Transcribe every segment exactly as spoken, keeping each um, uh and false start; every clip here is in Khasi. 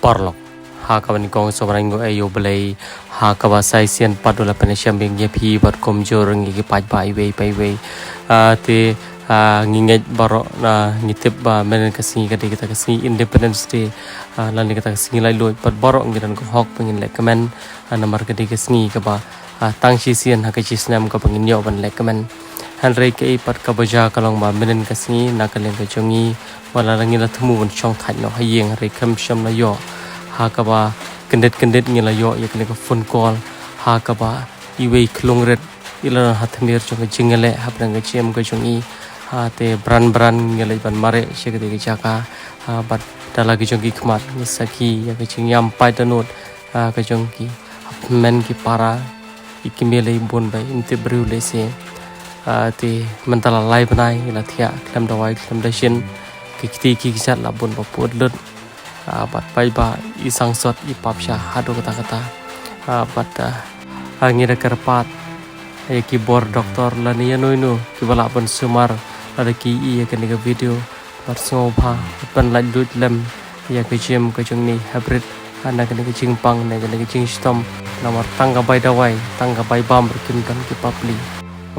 Paralok, ha kaba nyngkong sngewbha ban ai nguh ïa U Blei ha kaba sa shisien pat u la pynïashem biang ïa phi bad kumjuh ruh ïa ki paidbah iwei pa iwei. Ah, te, ah, ngi ngeit baroh, ah, ngi tip ba mynhynnin ka sngi ka dei kata ka sngi Independence Day, ah, lane kata ka sngi laitluid, bad baroh ngi don ka hok ba ngin lehkmen, ah, namar ka dei ka sngi kaba, ah, tang shisien ha ka shi snem kaba ngin ïoh ban lehkmen. Hynrei kaei pat kaba jia ka long ba mynhynnin ka sngi na ka liang ka jong ngi, wat la ngi la thmu ban shong thait noh ha ïing, hynrei khlem shym la ïoh. Ha kaba kyndit kyndit ngi la ïoh ïa kane ka phone call ha kaba iwei i khlung rit i la don ha tmier jong ka jingïaleh hapdeng ka jingim ka jong i. Ha, te bran bran ngi leit ban mareh sha kata ka jaka, ha, bad da la ki jong ki khmat ngi sakhi ïa ka jingïam paid dohnud, ha, ka jong ki hapdeng ki para, i kmie lei bun ba im tip briew lei se. Ah, te mynta la lai bnai la thiah khlem dawai khlem dashin, ki kti ki kjat la bun ba pud lut. Ah, bad paidbah i sangsot i pap sha haduh katta katta. Ah, bad, ah, ah, ngi da kyrpad ïa ki bor doktor lane ïano ïano kiba lah ban sumar lada ki ïohi ïa kane ka video. Bad sngewbha ban lait lut lem ïa ka jingim ka jong ngi hapdeng, ha, na kane ka jingpang, na kane ka jingshitom. Namar tang ka bai dawai, tang ka bai bam ruh kim don ki bapli.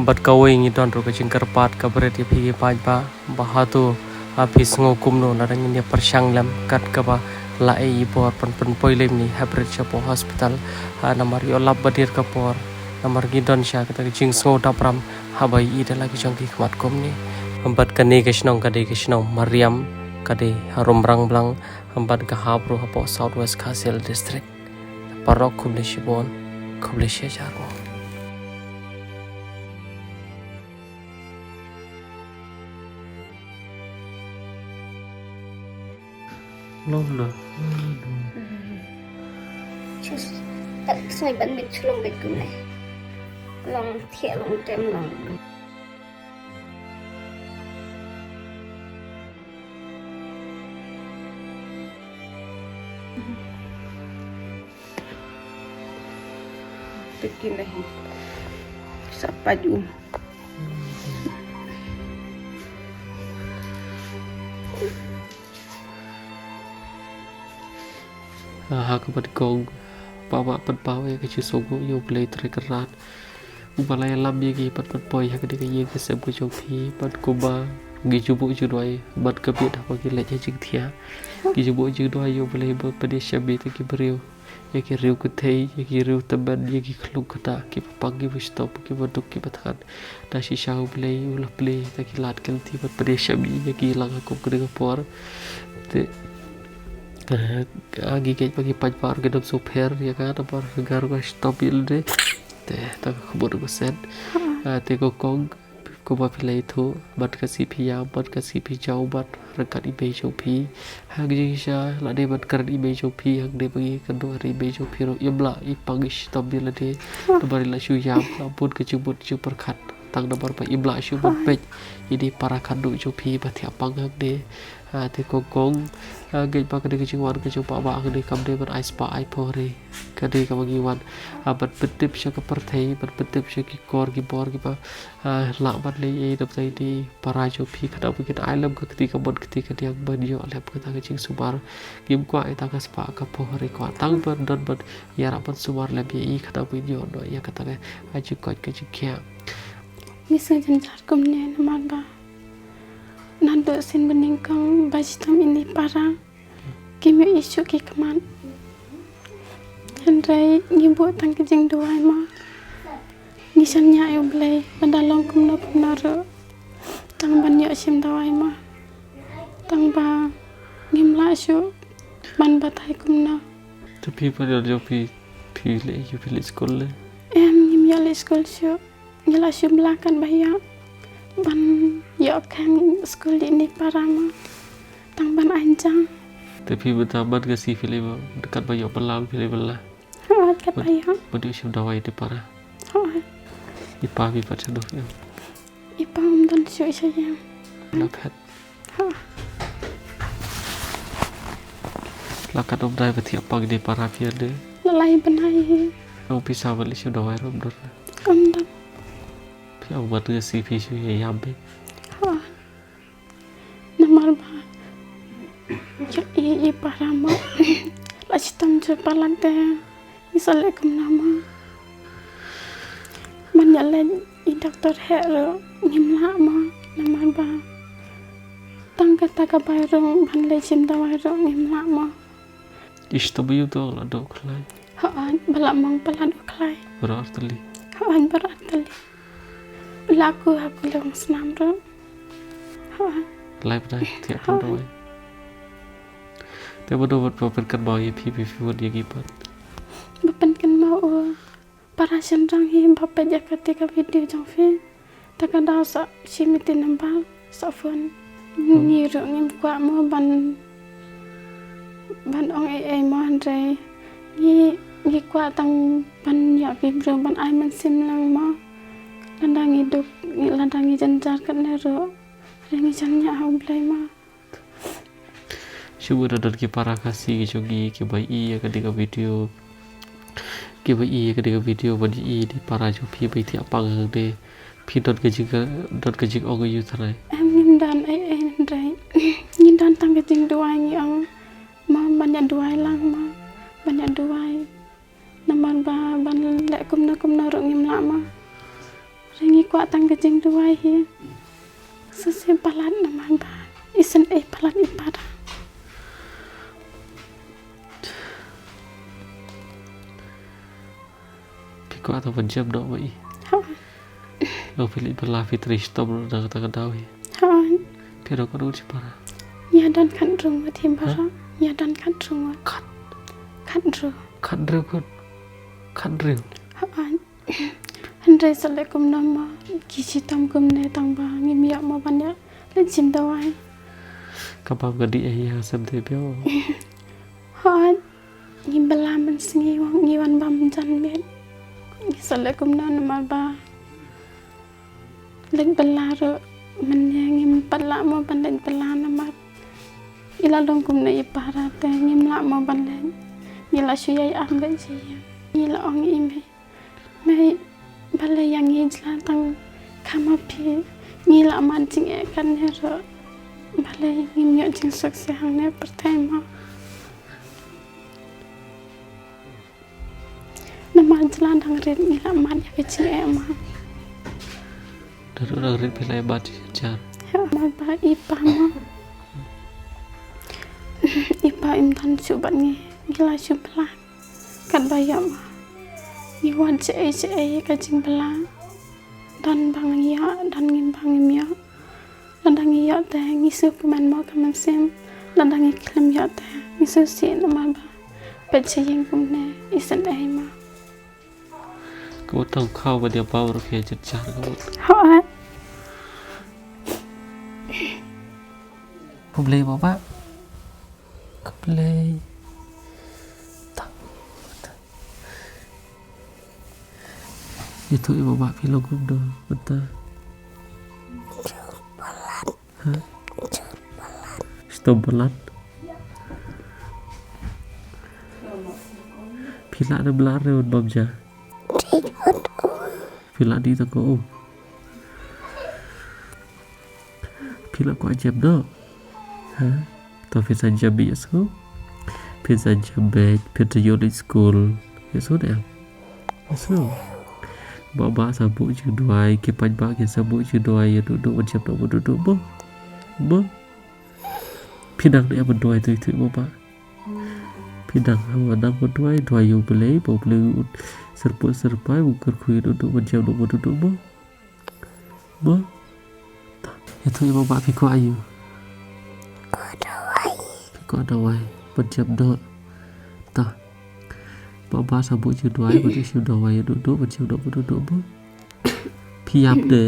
Bad kawei ngi don ruh ka jingkyrpad ka bret ïa phi ki paidbah, ba hato, ha, phi sngew kumno lada ngin ïa pyrshang lem kat kaba la ai i bor ban pynpoi lem ïa ngi hapdeng shapoh hospital, ha, namar ïoh lap ba dier ka por, namar ngi don sha kata ka jingsngew dap ram haba i da la ki jong ki khmat kumne. Bad kane ka shnong ka dei ka shnong Mariam, ka dei harum Rangblang, bad ka hap ruh hapoh South West Khasi Hills District. Paralok khublei shibun, khublei shihajar nguh. Long na. Chus, tak sngai ban mit chlong bit kumne. Long thiah long tem long. Tekin dah hi. Sapat um. Ha, ha kaba dei kong, ba, ba, pynpaw ïa ka jingsngewnguh ïa U Blei Trai Kynrad. Uba la ïalam ïa ngi bad pynpoi ha kane ka ïing ka sem ka jong phi, bad kumba ngi ju buh jingduwai, bad ka bit haba ngi leit ha jingthiah. Ngi ju buh jingduwai ïa U Blei ba pynïashem ïa kita ki briew, ïa ki riew kynthei, ïa ki riew tymmen, ïa ki khlung kata, kiba pang kiba shitom, kiba duk kiba thngan. Da shisha U Blei u la plie da ki lad ki lynti bad pynïashem ïa ngi, ïa ngi lang ha kum kane ka por. Te, eh, ngi ngeit ba ki paidbah ruh kin ym sngewpher ïa ka, namar ka ruh ka shitom ïa lade. Te, ta ka khubor ka shet. Ah, te ko kong, kumba phi la ïathuh, bad ka sngi phi ïam, bad ka sngi phi jaw, bad ryngkat i mei jong phi. Hangne shisha, lada ban kren i mei jong phi, hangne ba ngi kynduh ha i mei jong phi ruh, im lah i pang i shitom ïa lade. Namar i la shu ïam, la bun ka jingmut jingpyrkhat. Tang namar ba im lah shuh ban peit ïa i para khadduh jong phi ba thiah pang hangne. Ah, te kong kong, ah, ngeit ba kane ka jingwan ka jong Paidbah hangne kam dei ban ai spah ai phuh re. Ka dei kaba ngi wan, ah, ban pyntip sha ka pyrthei, ban pyntip sha ki kor ki bor kiba, ah, lah ban leh ei ei na bynta i para jong phi, khnang ba kin ai lem ka kti kamon kti kadiang ban ïoh lem kata ka jingsumar. Ngim kwah ïa kata ka spah ka phuh re, kwah tang ban don ban ïarap ban sumar lem ïa i khnang ba ngin ïoh noh ïa kata ka, ah, jingkoit ka jingkhiah. Ngi sngew jynjar kumne namar ba naduh sien bad nyngkong ba shitom ïa i para. Kim ïoh ïa shuh ki khmat. Hynrei ngi buh tang ki jingduwai mo. Ngi shaniah ïa U Blei ba da long kumno kumno ruh, tang ban ïoh shim dawai mo. Tang ba ngim lah shuh ban batai kumno. Te phi, phi, phi leh, phi leh skul le? Em, ngim ïoh leh skul shuh. Ngi la shu bylla kat ba ïoh ban ïoh khang skul ïa i para mo. Tang ban ai jam. Te phi mynta man ka sngi phi leh ba, kat ba ïoh bylla phi leh bylla? Hooid, kat ba ïoh. Ban ïoh shim dawai ïa i para? Hooid. I pa phi pat shaduh em? I pa um don shuh sha ïing. La phet. Ha. La kat um dei ba thiah pang ïa i para phi ïa de? La lai bnai hi. Ong pisa ban leit shim dawai ruh um don. Um don. Phi ong ba tu si phi shu ïa ïam phi. Ha. Namar ba ïa i, i para mo. La shitom jur palat te, ngi sa leh kumno mo? Man ïa leit i doktor heh ruh ngim lah mo, namar ba tang kata ka bai rung ban leit shim dawai ruh ngim lah mo. Ish, to ba ïoh to la doh khlai. Hooid, ba la mong palat u khlai. Baroh ar tylli. Hooid, baroh ar tylli. La ku ha ku long snam ruh. Hooid. Lai pdai, thiah tam dawai. Te ba do wat ba pynkynmaw ïa phi, phi, phi wat ïa ki pat. Ba pynkynmaw u para shynrang hi ba peit ïa kata ka video jong phi. Te ka daw sa shim ïa ki number sa phone. Ngi ruh ngim kwah mo ban, ban ong ei ei mo hynrei ngi, ngi kwah tang ban ïoh ki briew ban ai mynsiem lang mo. Lada ngi duk, ngi, lada ngi jynjar katne ruh, ngi jan ñiah ha U Blei mo. Shu da don ki para Khasi ki jong ngi kiba ïohi ïa kane ka video. Kiba ïohi ïa kane ka video ban ïohi ïa i para jong phi ba i thiah pang hangne. Phi don ka jing, don ka jingong aïu trai? Em, ngim don ei ei hynrei ngi don tang ka jingduwai, ngi ong mo ban ïa duwai lang mo, ban ïa duwai. Namar ba ban leh kumno kumno ruh ngim lah mo. Hynrei ngi kwah tang ka jingduwai hi. Sngewsih palat namar ba isynei palat i para. Phi kwah tang ban jem noh ba i. Hooid. Long phi leit bylla phi trei shitom ruh na kata ka daw hi. Hooid. Phi don katno ngut shipara? Ngi don khathynriew ngut hi baroh. Ngi don khathynriew ngut. Khat. Khathynriew. Khathynriew ngut. Khathynriew. Hooid. Hynrei sa leh kumno mo, ki shitom kumne tang ba ngim ïoh mo ban ïa leit shim dawai. Ka bam ka dih ïa ka sem te phi ong. Hooid. Ngi bylla mynsngi, ngi wan bam jan miet. Ngi sa leh kumno namar ba leit bylla ruh mynne ngim pat lah mo ban leit bylla namar i la long kumne i para te ngim lah mo ban leit. Ngi la shu ïai am beit sha ïing. Ngi la ong ïa i mei, mei, balei ïa ngi jlan tang kham ma phi? Ngi la mad jingeh katne ruh, balei ngim ïoh jingsuk sha hangne pyrthei mo? Namar jlan dang rit ngi la mad ïa ka jingeh ma. Dang rit phi la mad ïa ka jingeh. Namar ba i pa ma, i pa im don shuh bad ngi, ngi la shu bylla. Katba ïoh ma ngi wad shaei shaei ïa ka jingbylla. Don ba ngi ïoh, don ngim ba ngim ïoh. Lada ngi ïoh te ngi sngewkmen mo ka mynsiem. Lada ngi khlem ïoh te ngi sngewsih namar ba peit sha ïing kumne isynei ma. Ka mut tang khaw ba dia bam ruh ka jynjar ka mut. Hooid. Khublei baba. Khublei. Tang. Ïathuh ïa baba phi long kumno mynta. Ha? Shitom palat. Phi lah ne ym lah re un bam ja? Phi lah dih tang ko um. Phi lah kwah jem noh? Ha? To phin sa jem beit ïa sngew. Phin sa jem beit, phin sa ïoh leit skul. Ïa sngew ne em? Ïa sngew. Baba sa buh jingduwai, ki paidbah kin sa buh jingduwai ïa u Duhduh ban jem noh u Duhduh mo. Mo. Phi dang ne em ban duwai ïa u Duhduh mo baba? Phi dang, hawa dang ban duwai, duwai ïa U Blei, ba U Blei un syrpud syrpai, un kyrkhu ïa u Duhduh ban jem noh u Duhduh mo. Mo? Ïathuh ïa baba phi kwah aïu? Kwah dawai. Phi kwah dawai ban jem noh. To. Baba sa buh jingduwai ban ïa shim dawai ïa u Duhduh ban jem noh u Duhduh mo. Phi ïam de.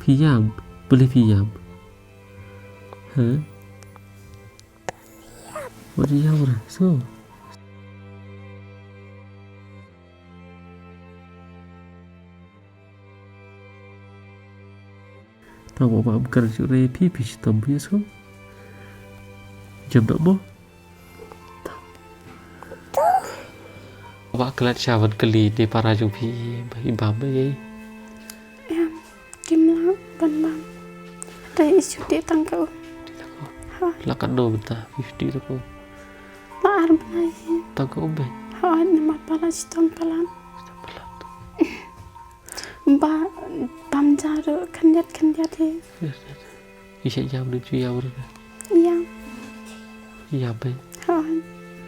Phi ïam. Balei phi ïam? Ha? Wat ïam re. So. Tang ba bam kar ju re phi phi shitom phi so. Jem da mo. Ba klet sha ban kylli de para jong phi i bam ba ei. Em, kim lah ban bam. Te i shu dih tang ka um. Ha. La katno mynta phi shu dih tang ka um? La ar bnai hi. Tang ka um beit. Hooid, namar ba la shitom palat. Shitom palat. Ba bam ja ruh khyndiat khyndiat hi. Yes, yes. Ngi shah ïam ruh, ju ïam ruh. Ïam. Ïam beit. Hooid.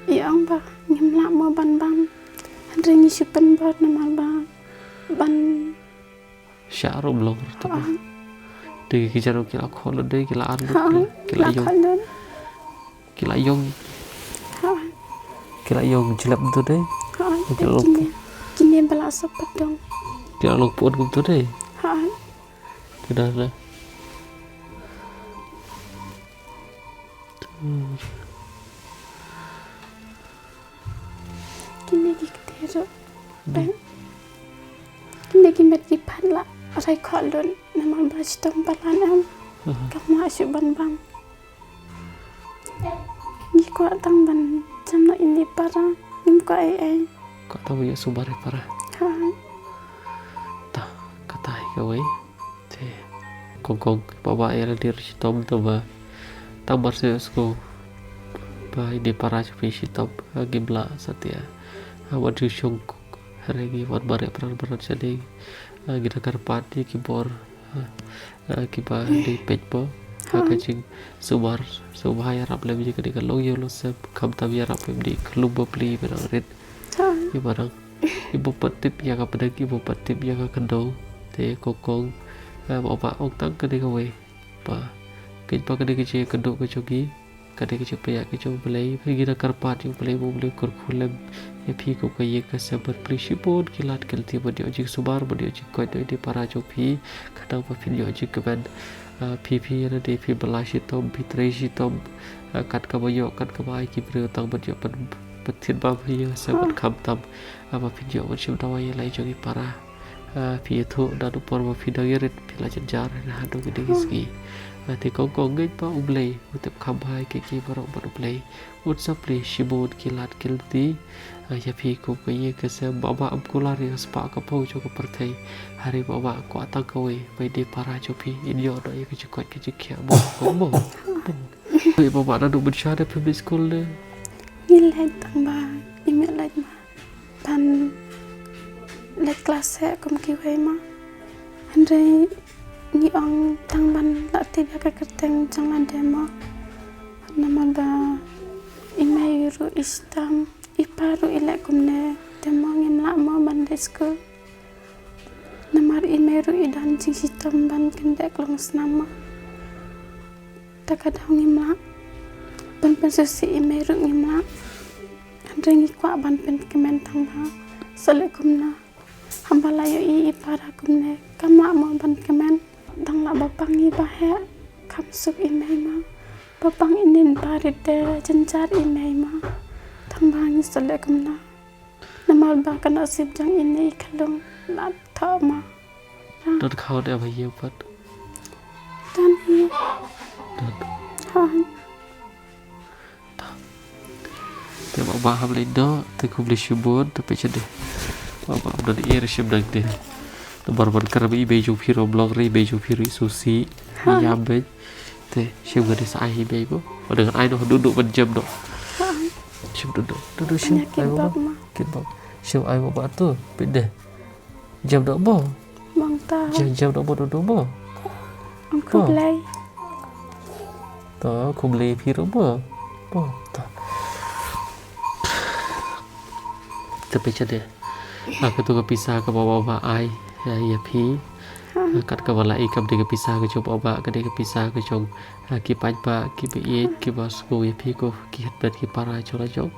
I ong ba ngim lah mo ban bam. Hynrei ngi shu pynbor namar ba ban Shah ruh blong ruh tang. Hooid. Te ki jar ki la khot lut de, ki la ar lut, hooid, ki la, ki la ïong. Khot lut. Ki la ïong. Hooid. Ki la ïong jlep tu de. Hooid. Ki la long. Kine, kine ba la sop pat dong. Ki la long pun kum tu de. Hooid. Ki da na. Kine ki kti ruh. Hmm. Bang. Kine ki met ki phan la rai khot lut namar ba shitom palat em. Aha. Kam lah shuh ban bam. Ngi kwah tang ban jem noh ïa i para. Ngim kwah ei ei. Kwah tang ban ïoh sumar ïa i para. Ha. Ta, kata hi kawei. Te kong kong, ba ba ïa lade ruh shitom, tang ba tang mar shu ïohsngew ba ine i para jong phi shitom, ha, ngim lah satia, ha, wat ju shong, hynrei ngi wan mareh pran pran shane, ha, ngi da kyrpad ïa ki bor, ha, ha, kiba dei peit mo, ha, ha, ka jingsumar sumar ïarap lem ïa kane ka longïing longsem, khamtam ïarap ïa une u khyllung bapli ba dang rit. Hooid. Ïa ba dang, ïa ba pat tip ïa ka pdeng, ïa ba pat tip ïa ka khyndew. Te kong kong, eh, ba, ba ong tang kane kawei. Ba, kane ba kane ka jingïakynduh ka jong ngi, kane ka jingpynïaid ka jong U Blei, ba ngi da kyrpad ïa U Blei, ba U Blei un kyrkhu lem ïa phi kum ka ïing ka sem, ban plie shibun ki lad ki lynti ban ïoh jingsumar, ban ïoh jingkoit ïa ine i para jong phi, khnang ba phin ïoh jingkmen. Ah, phi, phi ïa lade phi bylla shitom, phi trei shitom, ah, kat kaba ïoh, kat kaba ai ki briew tang ban ïoh ban, ban thied bam ha ïing ha sem, ban khamtam, ah, ba phin ïoh ban shim dawai ïa la i jong i para. Ah, phi ïathuh naduh por ba phi dang ïarit phi la jynjar haduh kine ki sngi. Ah, te kong kong, ngeit ba U Blei u tip kham bha ïa kiei kiei baroh bad U Blei un sa plie shibun ki lad ki lynti, ah, ïa phi kum ka ïing ka sem, ba ba ym kular ïa ka spah ka phew jong ka pyrthei. Hynrei ba ba kwah tang kawei, ba ine i para jong phi in ïoh noh ïa ka jingkoit ka jingkhiah, mo kong mo. Oi, ba ba naduh mynshuwa da phim leit skul ne? Ngi leit tang ba ngim ïoh leit ma. Ban leit klas heh kum kiwei ma. Hynrei ngi ong tang ban lah tip ïa ka kyrteng jong lade mo. Namar ba i mei ruh i shitom, i pa ruh i leh kumne, te mo ngim lah mo ban leit skul. Namar i mei ruh i don jingshitom ban kyndit klong snam ma. Ta ka daw ngim lah. Ban pynsngewsih i mei ruh ngim lah. Hynrei ngi kwah ban pynkmen tang ba sa leh kumno. Haba la ïohi i para kumne, kam lah mo ban kmen. Dang lah ba pang ïa ba heh, kham suk i mei ma. Ba pang ine i ba rit te jynjar i mei ma. Tang ba ngi sa leh kumno. Namar ba ka nusip jong ine i khyllung la thoh ma. Don khaw ne em ha ïing pat? Don hi. Don. Ha. Te ba ba hap leit noh, te khublei shibun, te peit shane. Ba ba don ei ruh shim nang te. Namar ban kren ba i mei jong phi ruh ym long re, i mei jong phi ruh i sngewsih. Ha. Ïa mei. Te shim, ngan sa ai ha i mei mo. Ba dang ngan ai noh, duh duh ban jem noh. Ha. Shim duh duh. Duh duh shim. Ai ba ba. Kit bok. Shim ai ba ba tu. Peit de. Jem noh mo. Mong ta. Jem, jem noh mo, duh duh mo. Khublei. To, khublei phi ruh mo. Mo, to. Te peit shane. Ah, katu ka pisa kaba ba ba ai ïa, ïa phi. Ha. Ah, kat kaba la i kam dei ka pisa ka jong ba ba, ka dei ka pisa ka jong, ah, ki paidbah, kiba ïeit, kiba sngew ïa phi ko ki hynmen ki para jong la jong.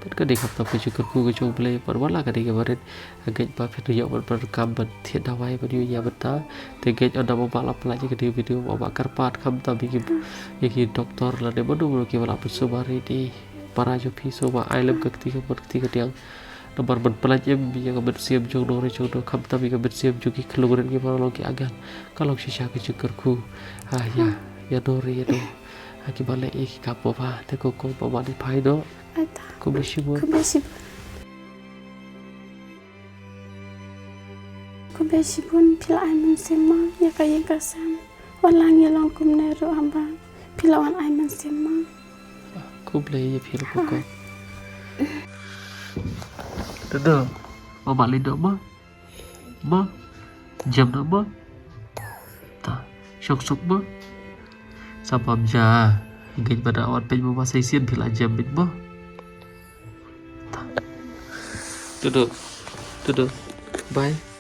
Bad ka dei khamtam ka jingkyrkhu ka jong U Blei, bad wat la ka dei kaba rit. Ngeit ba phin ïoh ban, ban kam ban thied dawai ban ïoh ïa bynta. Te ngeit ynda ba ba la pynlait ïa kane ka video, ba ba kyrpad khamtam ïa ki, ïa ki doktor lane mano mano kiba lah ban sumar ïa i para jong phi, sumar ai lem ka kti kamon kti kadiang. Namar ban pynlait im ïa ka mynsiem jong no re jong no, khamtam ïa ka mynsiem jong ki khyllung rit kiba long ki angel, ka long shisha ka jingkyrkhu. Ha, ïa, ïa no re ïa no, ha, kiba leh ïa ki kam ba ba. Te ko, ko ba ba ni phai noh. Khublei shibun. Khublei shibun. Khublei shibun, phi la ai mynsiem ma ïa ka ïing ka sem. Wat la ngi long kumne ruh haba phi la wan ai mynsiem ma. Khublei ïa phi ruh ko. Ha. Dudu, mama leit noh mo. Mo. Jem noh mo. Ta. Shong suk mo. Sa bam ja. Ngeit ba da wan peit mama sa shisien phi la jem beit mo. Ta. Dudu. Dudu. Bye.